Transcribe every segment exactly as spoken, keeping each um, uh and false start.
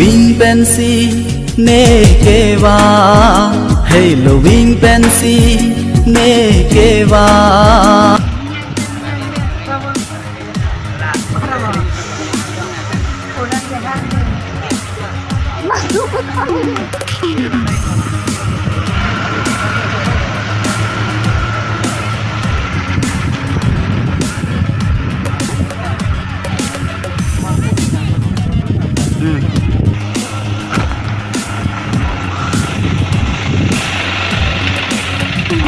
Wing pensi ne kewa, hei lo wing pensi ne kewa. Hmm.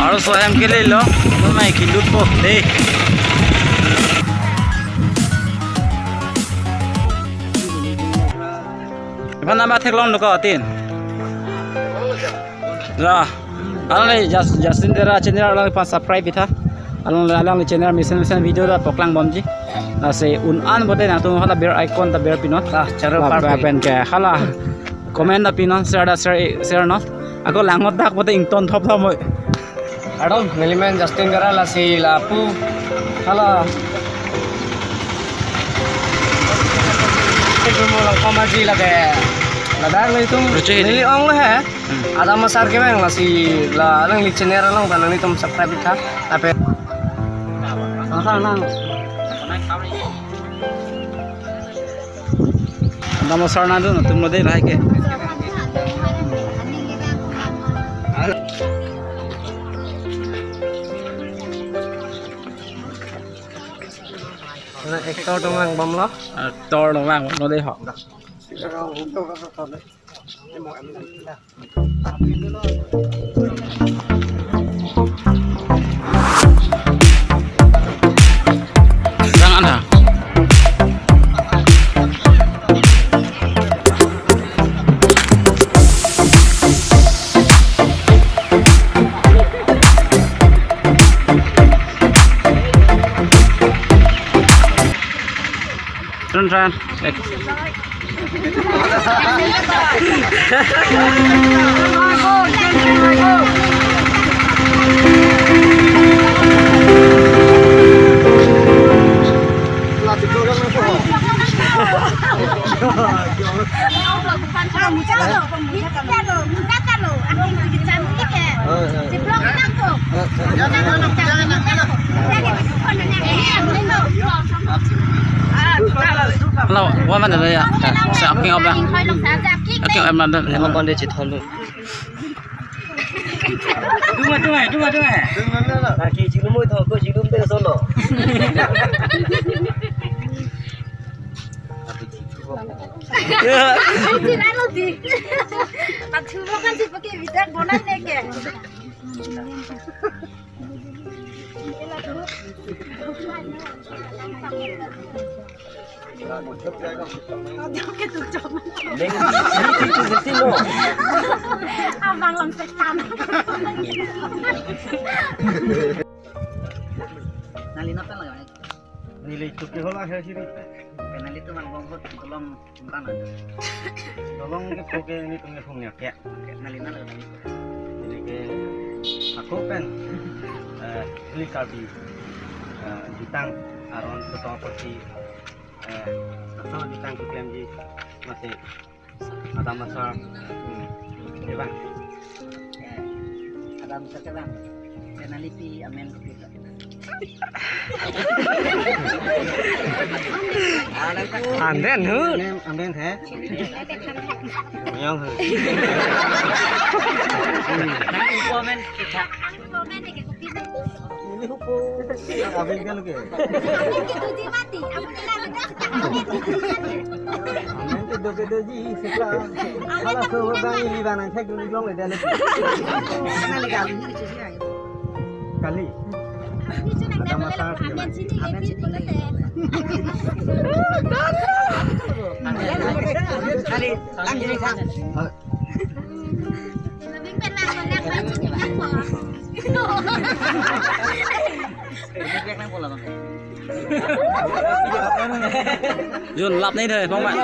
Aro sohem kelelo, mai kilut po dei. Iphan nama theklong duka atin. Ra. Alangli Jas-, Justin Dera channel alangphan subscribe pitha. Alangli, alangli channel mesen mesen video ta paklang bomji. Lasi un-an bote nangtum hala bell icon ta ber pinon. Ah, charo la par pen ke hala comment ta pinon, share ta share, share non. Ako langot dak bote ington thop thop moi. Ardom, nelimen Justin Dera lasi lapu. Hala. Itu mo lang pamaji lake. Ladak lo itu. Ruchi. Neli ong lo he. Hmm. Adam Asar kevang lasi la alangli channel along ta nanglitum subscribe tha. Ape. Sang sang nang. Adam Asar nangdun atum lo dei lahai ke. Na actor donglang bomlo. Actor donglang bomlo dei ho. Jangan ha. Tran tran. Hello, wa mana ya? Sa aking obang. Aking obang dan. Emang konde chithon lu. Duma, duma, duma, duma. Lagi chilum itu, aku chilum terus sono. Cina lo di. Aku mau kan sih pakai bidak bonan deh ke. Abang lam setan. Nali napa lagi? Neli itu ke hola hai sini. Kenali itu mang bongkot tolong. Tungkan aja. Tolong ke poke ini tungnya phone ya. Ya. Nali nali nali. Jadi ke aku pen, eh, ini Karbi, eh, Jutang aron ketua parti, eh, atau Jutang keklem di masih Adam Asar. Hmm. Ya, Bang. Adam Asar ke, Bang. Channel ipi amen ke. Anden hu. Amen, amen he. Yang he. Nang info amen kita. Ini hukum. Abang kan ke. Amen ke doke doji sila. Hala so bang ini bang nang thek dulu long le dale. Kali. Ada masalah. Amen sini. Amen sini. Kali. Lagi ni kan. Lebih pernah banyak main sini kan po. Jun lap ni deh, phong mak.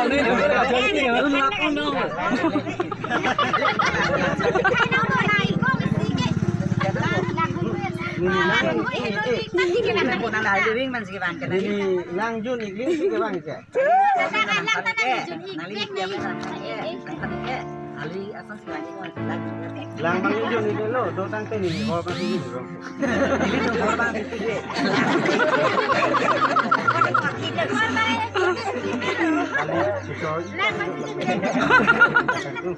Neli lang, neli lang jun ik ling si kevang ke. Lang bang jun ik lo, do tangte neli hor bang jun ik lo. Neli do hor bang jun ik.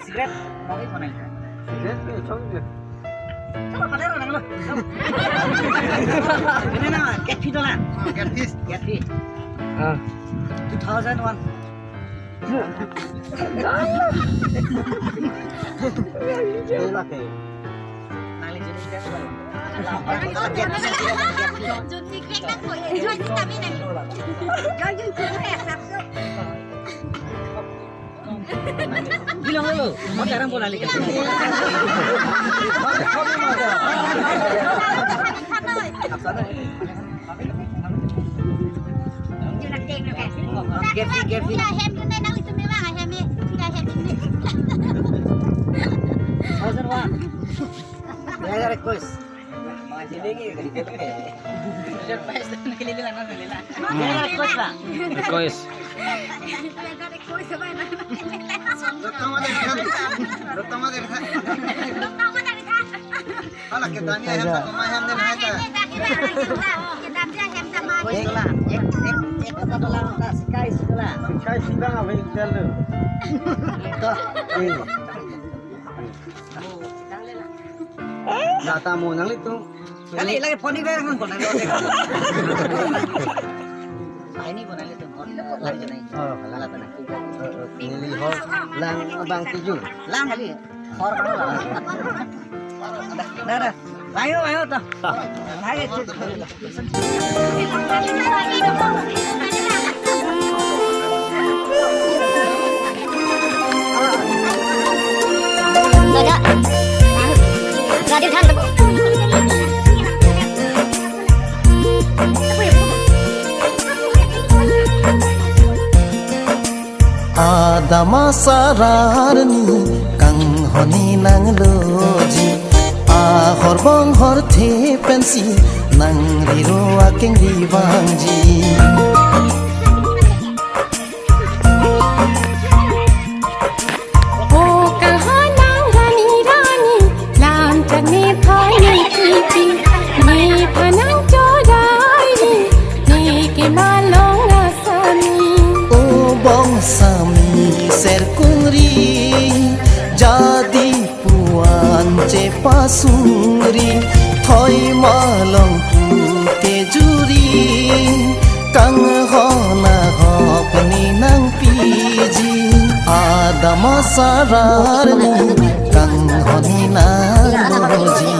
Sigaret, mau ik mana? Sigaret, eh, chok ik. Coba pada orang lo. Ini nama, catfish dola. Catfish. Catfish. Ah. Two thousand one. Nang li jun ik ling. Bilang dulu, mau jarang bola lagi. Gavi, Gavi. Thousand one. Dua hajar ekuis. Ekuis. Hala, kedamji ahem ta koma ahem den hai ta. Sikai si bang abe jalo. Data mo nanglitum. Kali lagi phone ni berang phone ni. Ini phone ni tu. Lagi ni. Oh, lagi ni. Neli ho lang bang tujuh. Lang kali. Hor bang lang. Dah, dah. Ayo, ayo, dah. Ayo. Adam asar arni kanghon-i nangloji, ahor bonghor the pensi nangri ro akengri vangji. O kahanang rani rani, lam chak nephan nepipi, nephan nangchodai, ne kemalong asami. O bong sami ser kungri, jadi puan chepasungri, thoi malong pute juri, kanghon ahok ne nangpiji, Adam asar arni kanghon-i nangloji.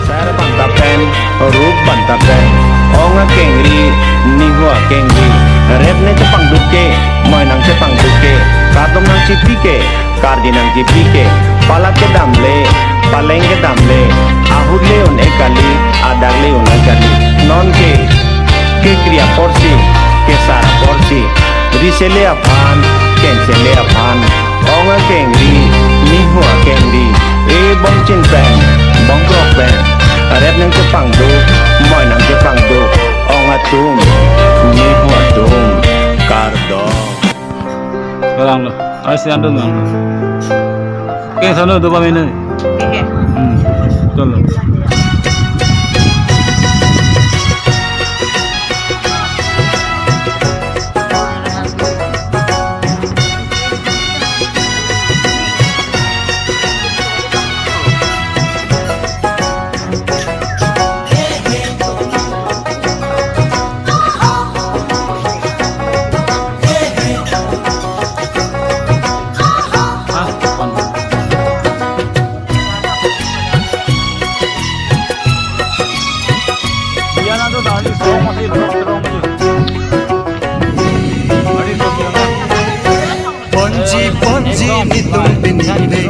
Sar banta pen, rup banta pen, ong akengri, nihu akengri, rep ne chepangduk ke, moi nangchepangduk ke, kardom nangchipi ke, kardi nangchipi ke, palat kedam le, paleng kedam le, ahut le un-e kali, adak le un-e kali, non ke, kekri aporsi, kesar aporsi, risele aphan, kensele aphan, ong akengri, nihu akengri, e bongchin pen, bongkrok pen, rep nangchepangduk, moi nangchepangduk, ong atum, nihu atum, kardom. Galang lo, ais yan dun lo. Keng sanu do ba mene. Iya. Hmm. Dun lo. Ponji, ponji, netum pini de,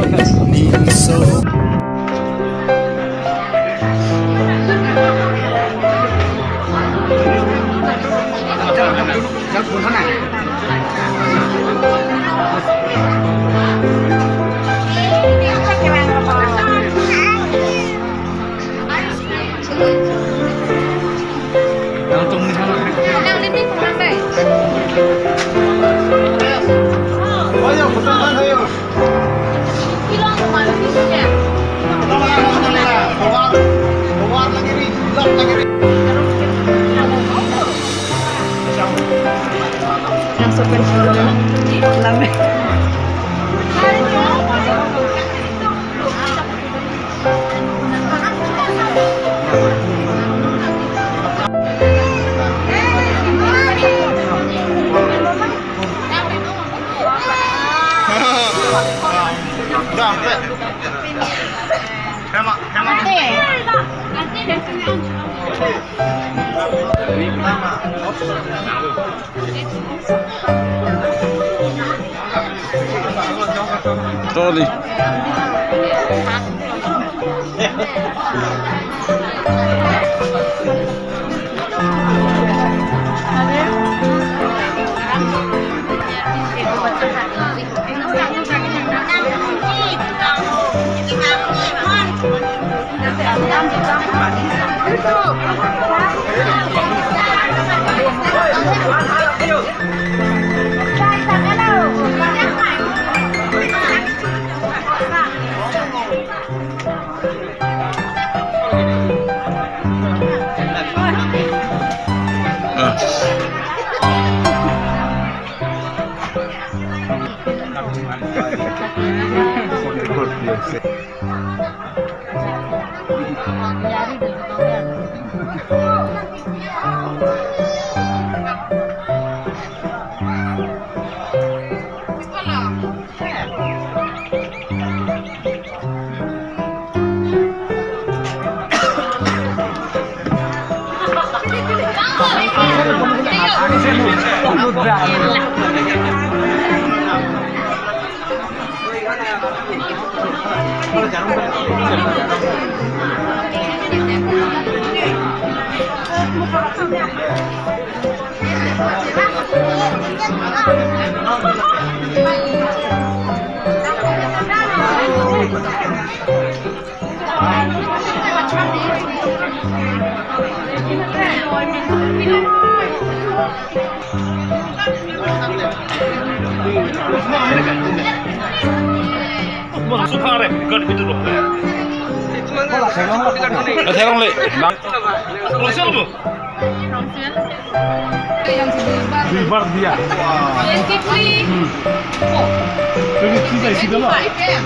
ning so. Yang sepen lame. Toli. Therong le. Rongsil bu? Rongsil. Duibar diya. Twenty-three. Hmm. Twenty-three jai si dolo. Twenty-five, ya.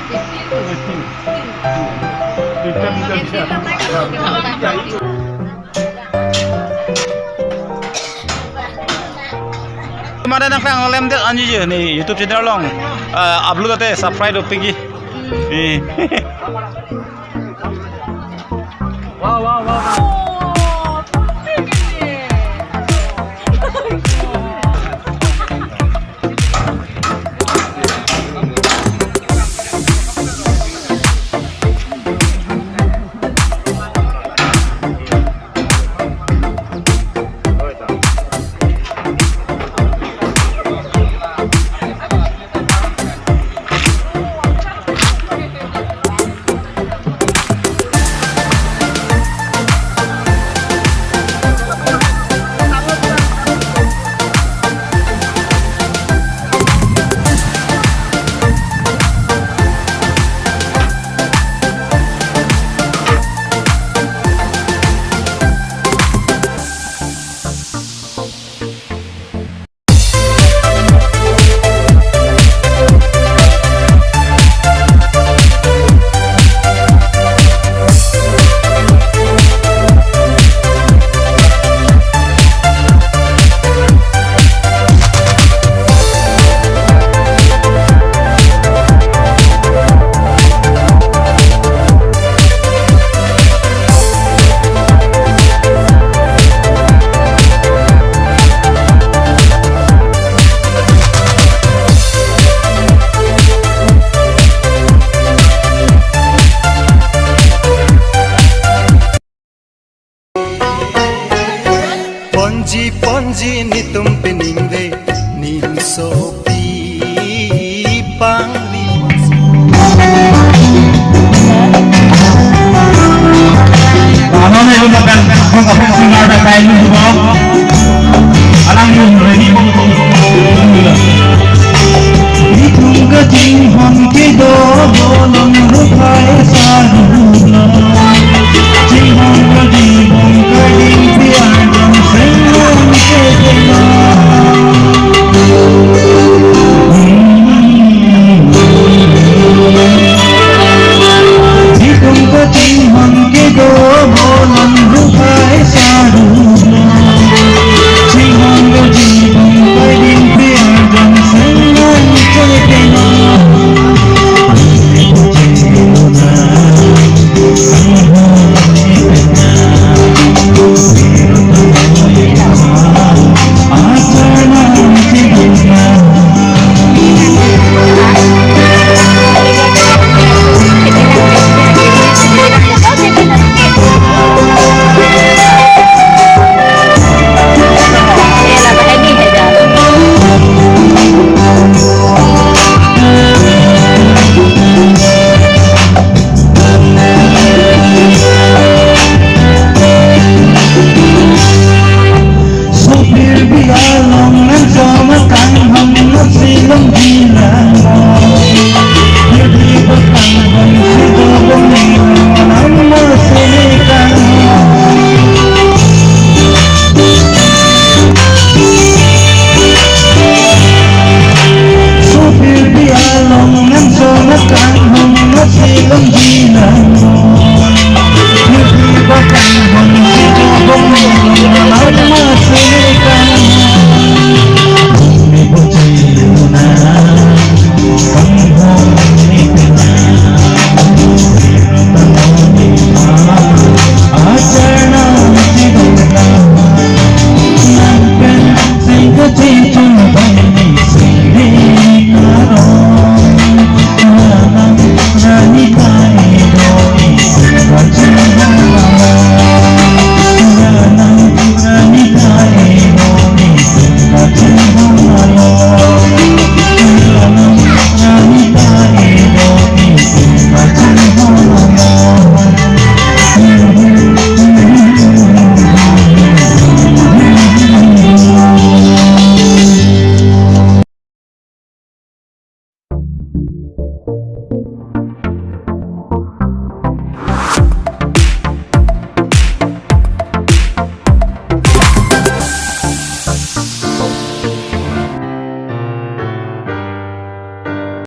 Eighteen. Eighteen. Hmm. Duita, duita, duita. Mada nang pang lem det anji je ni YouTube channel along, eh, upload ate subscribe do pigi. Eh. Wow, wow, wow, wow. Chiponji netum peningve, ning sopi pangri. Ano na yung makan, kung kapag sinarda kain mo ba? Alang yung ready mo. Itum kajinghon kedo, bolong rupai